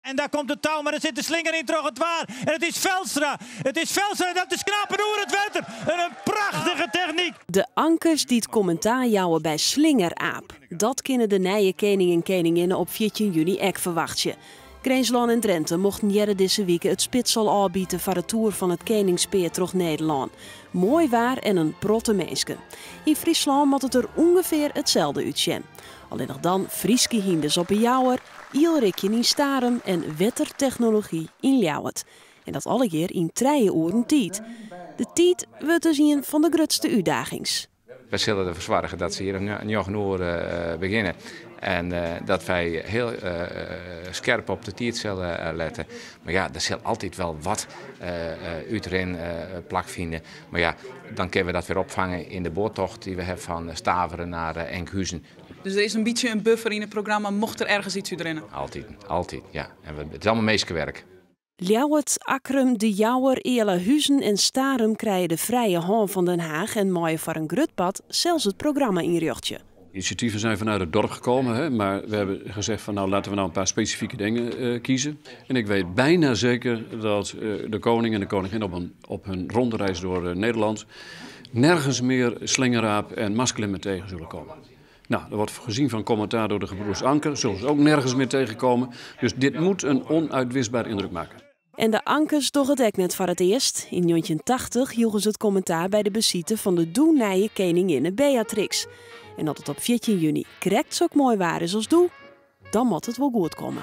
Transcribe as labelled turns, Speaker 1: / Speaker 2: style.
Speaker 1: En daar komt het touw, maar er zit de slinger in troch it waar. En it is Velstra. It is Velstra en dat is knap en oer it wetter. En in prachtige technyk.
Speaker 2: De ankers dy't kommentaar jouwe by Slingeraap. Dat kinne de nije kening en keninginne op 14 juny ek ferwachtsje. Grinslân en Drinte mochten earder dizze wike it spitsel ôfbite foar de toer fan it keningspear troch Nederlân. Moai waar en in protte minsken. Yn Fryslân moat it der ûngefear itselde útsjen. Allinnich dan Fryske hynders op 'e Jouwer, ielrikjen yn Starum en wettertechnology yn Ljouwert. En dat allegear yn 3 oeren tiid. De tiid wurdt dus ien fan de grutste útdagings.
Speaker 3: Wy sille derfoar soargje dat se hjir om 9 oere begjinne en dat wy hiel skerp op de tiid sille lette. Mar ja, der sil altyd wol wat útrin plakfine. Mar ja, dan kinne we dat wer opfange yn de boattocht dy't we hawwe fan Staveren nei Enkhuizen.
Speaker 4: Dus der is in bytsje in buffer yn it programma mocht der ergens iets útrinne?
Speaker 3: Altyd, altyd, ja. En it is allegear minskewerk.
Speaker 2: Ljouwert, Akkrum, De Jouwer, Ealahuzen en Starum krije de frije hân fan Den Haag en meie foar in grut part sels it programma ynrjochtsje.
Speaker 5: Initiatieven zijn vanuit het dorp gekomen, hè, maar we hebben gezegd van nou laten we nou een paar specifieke dingen kiezen. En ik weet bijna zeker dat de koning en de koningin op hun rondreis door Nederland nergens meer slingeraap en masklimmen tegen zullen komen. Nou, er wordt gezien van commentaar door de gebroeders Anker, zullen ze ook nergens meer tegenkomen. Dus dit moet een onuitwisbaar indruk maken.
Speaker 2: En de Ankers dogge it ek net foar it earst. Yn 1980 joegen se it kommentaar by de besite fan de doe nije keninginne Beatrix. En as it op 14 juny krekt sok moai waar is as doe, dan moat it wol goed komme.